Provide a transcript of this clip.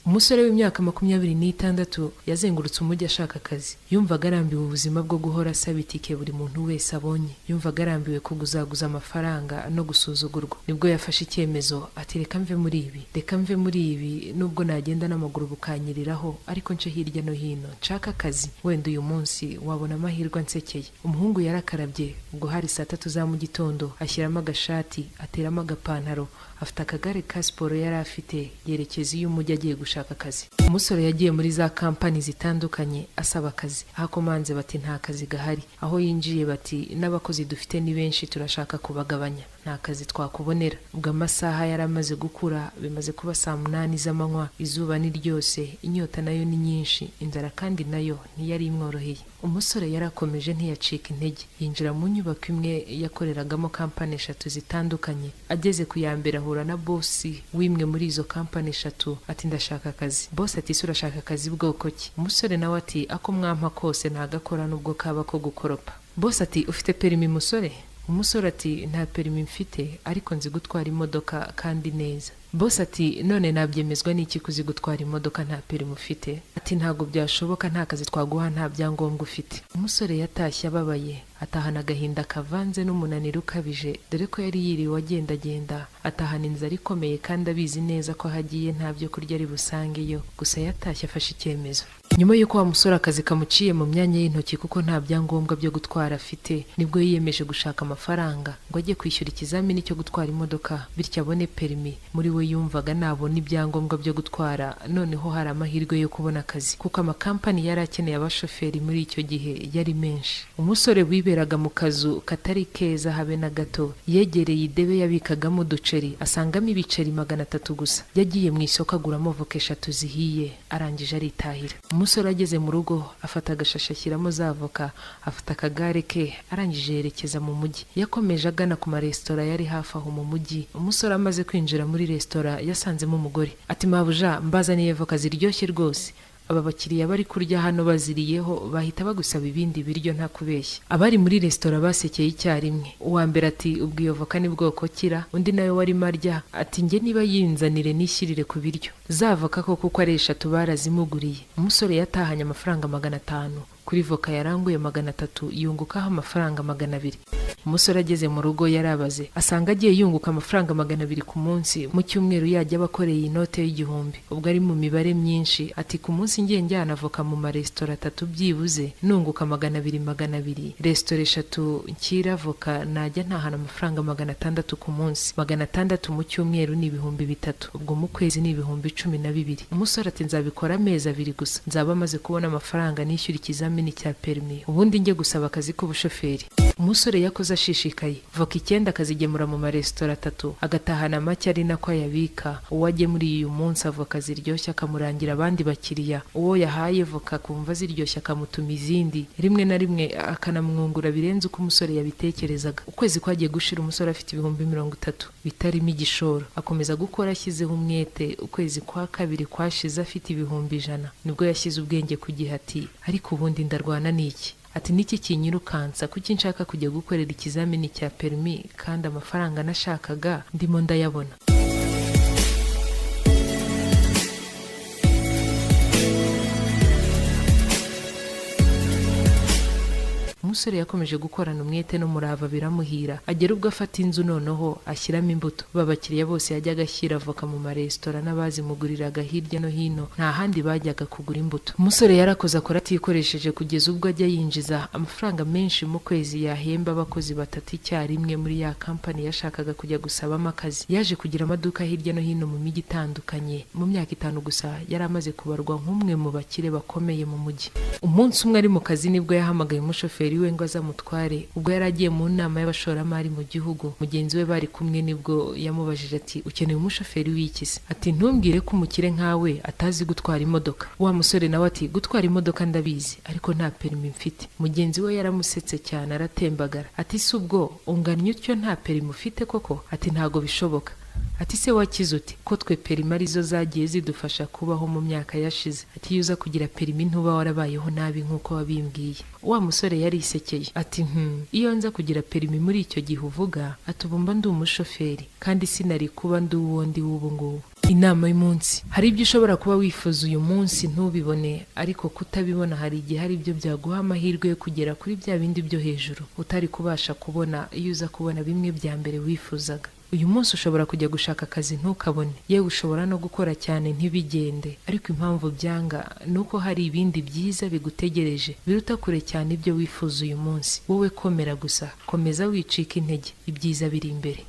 Umusore w'imyaka 26 yazengurutse umujyi ashaka akazi. Yumvaga arambiwe ubuzima bwo guhora asaba itike buri muntu wese abonye. Yumvaga arambiwe kuguzaguza amafaranga no gusuzugurwa. Nibwo yafashe icyemezo ati: "Reka mve muri ibi, reka mve muri ibi, nubwo nagenda n'amaguru bukanyiriraho, ariko nce hirya no hino nshaka akazi, wenda uyu munsi wabona amahirwe ansekeye." Umuhungu yarakarabye, ubwo hari saa 3 za mu gitondo, ashyiramo agashati, ateramo agapantaro, afite akagare ka siporo yari afite, yerekeza iyo umujyi agiye gushaka akazi. Umusore yagiye muri za kampani zitandukanye asaba akazi. Aho akomanze bati: "Nta kazi gahari." Aho yinjiye bati: "N'abakozi dufite ni benshi, turashaka kubagabanya, nta kazi twakubonera." Ubwo amasaha yari amaze gukura, bimaze kuba saa 8 z'amanywa, izuba ni ryose, inyota nayo ni nyinshi, inzara kandi nayo ntiyari imworoheye. Umusore yarakomeje, ntiyacika intege, yinjira mu nyubako imwe yakoreragamo kampani eshatu zitandukanye. Ageze ku ya mbere ahura na bosi w'imwe muri izo kampani eshatu, ati: "Ndashaka akazi." Bosi ati: "Ese urashaka akazi bwoko ki?" Umusore nawe ati: "Ako mwampa kose ntagakora, nubwo kaba ko gukoropa." Bosi ati: "Ufite perimi, musore?" Umusore ati: "Nta perimi mfite, ariko nzi gutwara imodoka kandi neza." Bosi ati: "None nabyemezwa n'iki kuzi gutwara imodoka nta perimi ufite?" Ati: "Ntabwo byashoboka, nta kazi twaguha nta byangombwa ufite." Umusore yatashye ababaye, atahana agahinda kavanze n'umunaniro ukabije, dore ko yari yiriwe agendagenda, atahana inzara ikomeye kandi abizi neza ko aho agiye nta byo kurya ari busangeyo. Gusa yatashye afashe icyemezo. Nyuma y'uko wa musore akazi kamuciye mu myanya y'intoki kuko nta byangombwa byo gutwara afite, nibwo yiyemeje gushaka amafaranga ngo ajye kwishyura ikizamini cyo gutwara imodoka, bityo abone perimi. Muri we yumvaga nabona ibyangombwa byo gutwara noneho hari amahirwe yo kubona akazi, kuko amakampani yari akeneye abashoferi muri icyo gihe yari menshi. Umusore wiberaga mu kazu katari keza habe na gato, yegereye idebe yabikagamo uduceri, asangamo ibiceri 300 gusa. Yagiye mu isoko aguramo voka eshatu zihiye, arangije aritahira. Umusore ageze mu rugo afata agashashi ashyiramo za voka, afata akagare ke, arangije yerekeza mu mujyi. Yakomeje agana ku maresitora yari hafi aho mu mujyi. Umusore amaze kwinjira muri resitora yasanzemo umugore, ati: "Mabuja, mbazaniye voka ziryoshye rwose. Aba bakiriya bari kurya hano baziriyeho bahita bagusaba ibindi biryo, nta kubeshya." Abari muri resitora basekeye icyarimwe. Uwa mbere ati: "Ubwo iyo voka ni bwoko kira?" Undi nawe warimo arya ati: "Njye niba yinzanire nishyirire ku biryo." Za voka koko uko ari eshatu barazimuguriye. Umusore yatahanye amafaranga 500 kuri voka yaranguye 300, yungukaho amafaranga 200. Umusore ageze mu rugo yarabaze, asanga agiye yunguka amafaranga 200 ku munsi, mu cyumweru yajya aba akoreye inote y'1000. Ubwo ari mu mibare myinshi, ati: "Ku munsi ngiye njyana avoka mu maresitora atatu, byibuze nunguka 200 200, resitora eshatu nshyira avoka, najya ntahana amafaranga 600 ku munsi, 600 mu cyumweru ni 3000, ubwo mu kwezi ni 12,000." Umusore ati: "Nzabikora amezi 2 gusa, nzaba maze kubona amafaranga nishyura ikizamini cya perimi, ubundi njye gusaba akazi k'ubushoferi." Umusore yakoze ashishikaye, voka icyenda akazigemura mu maresitora atatu, agatahana make ari nako ayabika. Uwo agemuriye uyu munsi avoka ziryoshye akamurangira abandi bakiriya, uwo yahaye voka akumva ziryoshye akamutuma izindi, rimwe na rimwe akanamwungura birenze uko umusore yabitekerezaga. Ukwezi kwagiye gushira umusore afite 30,000 bitarimo igishoro. Akomeza gukora ashyizeho umwete, ukwezi kwa kabiri kwashize afite 100,000. Nibwo yashyize ubwenge ku gihe, ati: "Ariko ubundi ndarwana n'iki?" Ati: "Niki kinyirukansa? Kuki nshaka kujya gukorera ikizamini cya perimi kandi amafaranga nashakaga ndimo ndayabona?" Umusore yakomeje gukorana umwete n'umurava, biramuhira, agera ubwo afata inzu noneho ashyiramo imbuto. Ba bakiriya bose yajyaga ashyira avoka mu maresitora n'abazimuguriraga hirya no hino, nta handi bajyaga kugura imbuto. Umusore yarakoze, akora atikoresheje, kugeza ubwo ajya yinjiza amafaranga menshi mu kwezi yahemba abakozi batatu icyarimwe muri ya kampani yashakaga kujya gusabamo akazi. Yaje kugira amaduka hirya no hino mu mijyi itandukanye. Mu myaka 5 gusa yari amaze kubarwa nk'umwe mu bakire bakomeye mu mujyi. Umunsi umwe ari mu kazi nibwo yahamagaye umushoferi we ngo azamutware, ubwo yari agiye mu nama y'abashoramari mu gihugu. Mugenzi we bari kumwe nibwo yamubajije ati: "Ukeneye umushoferi w'iki se?" Ati: "Ntumbwire ko umukire nkawe atazi gutwara imodoka." Wa musore nawe ati: "Gutwara imodoka ndabizi, ariko nta perimi mfite." Mugenzi we yaramusetse cyane aratembagara, ati: "Si ubwo ungannye utyo nta perimi ufite koko?" Ati: "Ntago bishoboka." Ati: "Se wakize ute, ko twe perimi arizo zagiye zidufasha kubaho mu myaka yashize?" Ati: "Iyo uza kugira perimi ntuba warabayeho nabi nk'uko wabimbwiye." Wa musore yarisekeye ati: iyo nza kugira perimi muri icyo gihe uvuga," ati, "ubu mba ndi umushoferi kandi sinari kuba ndi uwo ndi w'ubu ngubu." Inama y'umunsi: hari ibyo ushobora kuba wifuza uyu munsi ntubibone, ariko kutabibona hari igihe hari ibyo byaguha amahirwe yo kugera kuri bya bindi byo hejuru utari kubasha kubona iyo uza kubona bimwe bya mbere wifuzaga. Uyu munsi ushobora kujya gushaka akazi ntukabone, yewe ushobora no gukora cyane ntibigende, ariko impamvu byanga ni uko hari ibindi byiza bigutegereje biruta kure cyane ibyo wifuza uyu munsi. Wowe komera gusa, komeza wicika intege, ibyiza biri imbere.